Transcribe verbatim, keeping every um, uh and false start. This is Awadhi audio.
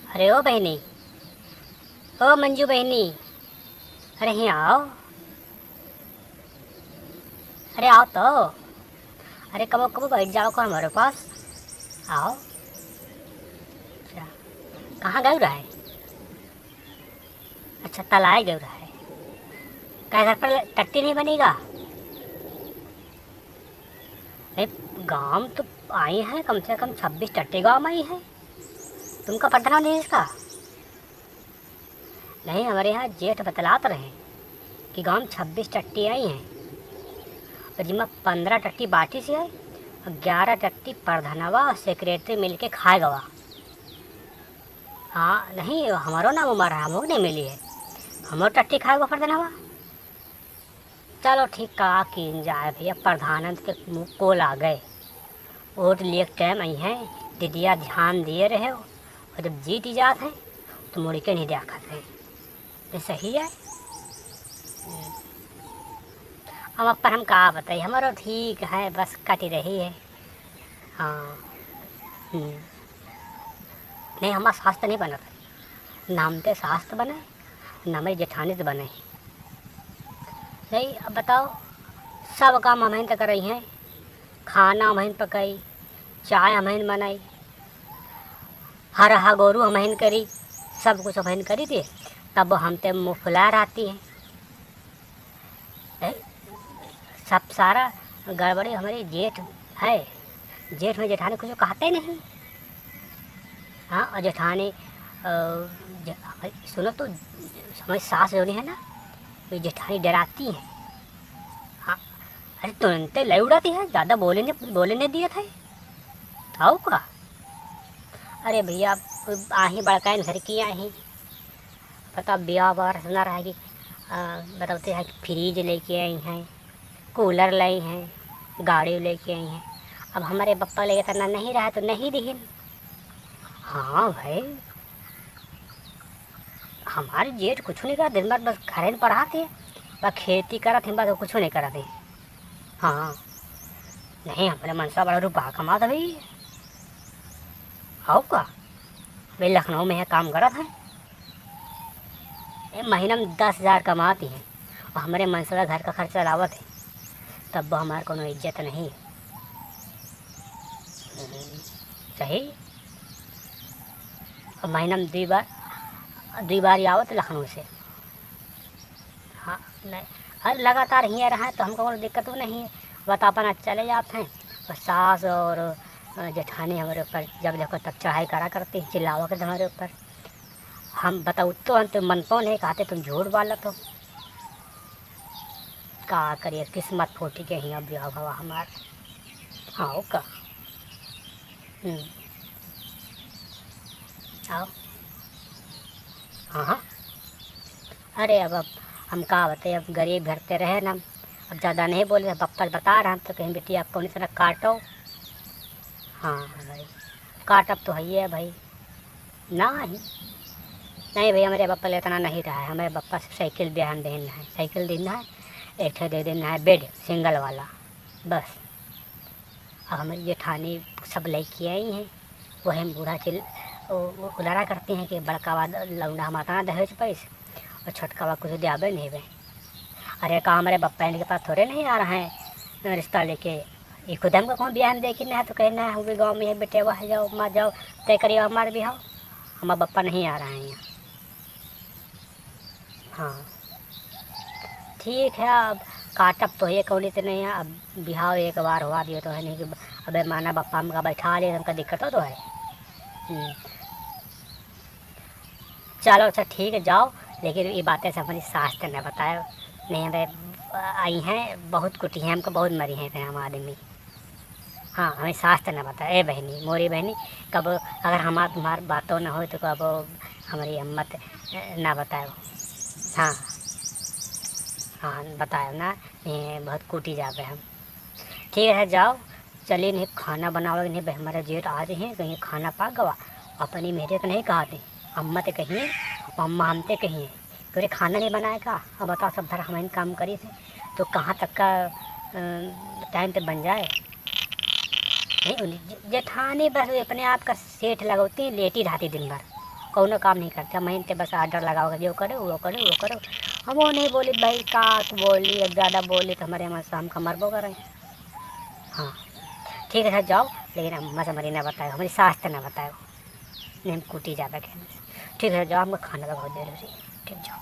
अरे ओ बहिनी, ओ मंजू बहिनी, अरे हियाँ आओ, अरे आओ तो, अरे कबो कबो बैठ जाओ को हमरे पास, आओ। अच्छा, कहाँ गए रहे? अच्छा, तलाए गए रहे। का घर पर टट्टी नहीं बनेगा? अरे, गाँव तो आई है, कम से कम छब्बीस टट्टी गाँव में आई है। तुमका पता नहीं इसका? नहीं, हमरे यहाँ जेठ बतलात रहे कि गाँव में छब्बीस टट्टी आई हैं, और जिमा पन्द्रह टट्टी बाटी से आई, और ग्यारह टट्टी प्रधानवा और सेक्रेटरी मिलके खाए गवा। हाँ, नहीं, हमरो ना उमर है, हमको नहीं मिली है, हमरो टट्टी खाए गवा प्रधानवा। चलो ठीक, का कीन जाए भैया, प्रधानंद के मुँह को लागे। वोट लिए के टाइम आई हैं, दीदिया ध्यान दिए रहे हो, और जब जीत जात हैं तो मुड़ के नहीं देखत हैं। ये सही है। अब अपन हम का बताई, हमारो ठीक है, बस कट रही है। हाँ। हम्म। नहीं, हमार सास तो नहीं बनत है, ना हमते सास तो बने, ना हमारी जेठानी तो बने। नहीं, अब बताओ, सब काम हमहिन तो करई हैं, खाना हमहिन पकाई, चाय हमहिन बनाई, हर हा गोरू हमहिन करी, सब कुछ हमहिन करी दे, तब हमते मुँह फुला रहती हैं। ए, सब सारा गड़बड़ी हमारी जेठ है। जेठ में जेठानी कुछ कहते नहीं। हाँ, और जेठानी, अ, ज-, सुनो तो, हमारी सास जो है ना, वो जेठानी डराती है। हाँ, अरे तुरंते लय उड़ाती है, ज़्यादा बोले नहीं, बोले नहीं दिए थे। आओ का? अरे भैया, आही बड़का घर की आही, पता ब्याह बार सुना रहा है कि, आ, बताते हैं कि फ्रिज लेके आई हैं, कूलर लाई हैं, गाड़ी लेके आई हैं। अब हमारे पप्पा लेके करना नहीं रहा तो नहीं दिहिन। हाँ भाई, हमारे जेठ कुछ नहीं करत, दिन भर बस घरे में पढ़ाते हैं, बस खेती करत हैं, बस कुछ नहीं करत हैं। हाँ, नहीं, हमारे मनसा बड़ा रुपया कमात है भाई। आओ का? वे लखनऊ में है, काम करत हैं, ए, महीना में दस हजार कमाती हैं और हमारे मनसा घर का खर्चा चलावत है, तब वो हमार कोनो इज्जत नहीं। हम्म, सही। और महीना में दुई बार, दुई बार ही आवत लखनऊ से। हाँ, नहीं, अरे लगातार हियाँ रहा तो हमको कोनो दिक्कत नहीं है, बस अपन आज चले जाते हैं। और सास और, अ, जेठानी हमारे ऊपर जब देखो तब चढ़ाई करा करती हैं, चिल्लावा करते हमारे ऊपर। हम बताओ तो, हम तो मनतो नहीं, कहते तुम झूठ बोलत हो। का करिए, किस्मत फूटी के हियाँ ब्याह भवा हमार। हाँ, हो का? हम्म। आओ। हाँ, हाँ। अरे अब, अब हम का बताई, अब गरीब घर से रहे ना, अब ज़्यादा नहीं बोले, अब पप्पा बता रहा, हम तो कहीं बेटी आप कौन सा ना काटो। हाँ भाई, काटब तो है ही है भाई। नहीं, नहीं भैया, हमारे पप्पा ले इतना नहीं रहा है, हमारे पप्पा सिर्फ साइकिल बियाहन देन है, साइकिल देन है, एक ठे दे देन है बेड सिंगल वाला, बस। अब हमारी जेठानी सब लेके आई हैं, वही में बूढ़ा चिल-, उ-, उ-, उलारा करती हैं कि बड़का वा लौंडा हमारा इतना दहेज पैस और छोटका वा कुछ द्याबे नहीं बे। अरे का हमारे बप्पा इनके पास थोड़े नहीं आ रहा है रिश्ता लेके, ये खुद हमको कौन बियाह में देखे ना है तो कहे ना, हम भी गाँव में है बेटे, वह जाओ, मत जाओ, तय करिए हमारे बिहाव, हमारा बप्पा नहीं आ रहा है यहाँ। हाँ, ठीक है, अब काटब तो ये कौन इतने हैं, अब बिहाव एक बार हुआ दियो तो है नहीं कि ब-, अबे माना बप्पा हमका बैठा ले, हमका दिक्कत हो तो है। हम्म। चलो अच्छा ठीक है, जाओ, लेकिन ये बातें से हमारी सास से न बतायो, नहीं हमें आई हैं, बहुत कुटी हैं हमको, बहुत मरी हैं फिर हम आदमी। हाँ, हमें सास से न बतायो, ए बहनी, मोरी बहनी, कब अगर हमार तुम्हार बातों न हो तो कब हमारी अम्मत न बतायो। हाँ, हाँ, बतायो ना, नहीं बहुत कूटी जाबे हम। ठीक है, जाओ, चलिए, नहीं खाना बनावे, नहीं बे-, हमारे जेठ आ रहे हैं, कहीं खाना पाक गवा, अपनी मेहरे तो नहीं कहा थे, अम्मा ते कहिए, अम्मा हम ते कहिए, तोरे खाना नहीं बनाए का? अब बताओ, सब धरा हम काम करी थे, तो कहाँ तक का, अ, टाइम पे बन जाए? नहीं, उन्हें जे-, जेठानी बस वे अपने आप का सेठ लगौती, लेटी रहती दिन भर। कौनो काम नहीं करते, हम इनते बस order लगाओ कि यो करो, वो करो, वो करो। हम वो नहीं बोली भाई, का बोली, अब ज्यादा बोली तो हमरे मन से हमका मरबो करे। हाँ, ठीक है, जाओ, लेकिन हम मस हमारी ना बताओ, हमारी सास ते ना बताओ, नहीं हम कूटी जाबे के। ठीक है, जाओ, हमको खाना तो बहुत जरूरी है। ठीक, जाओ।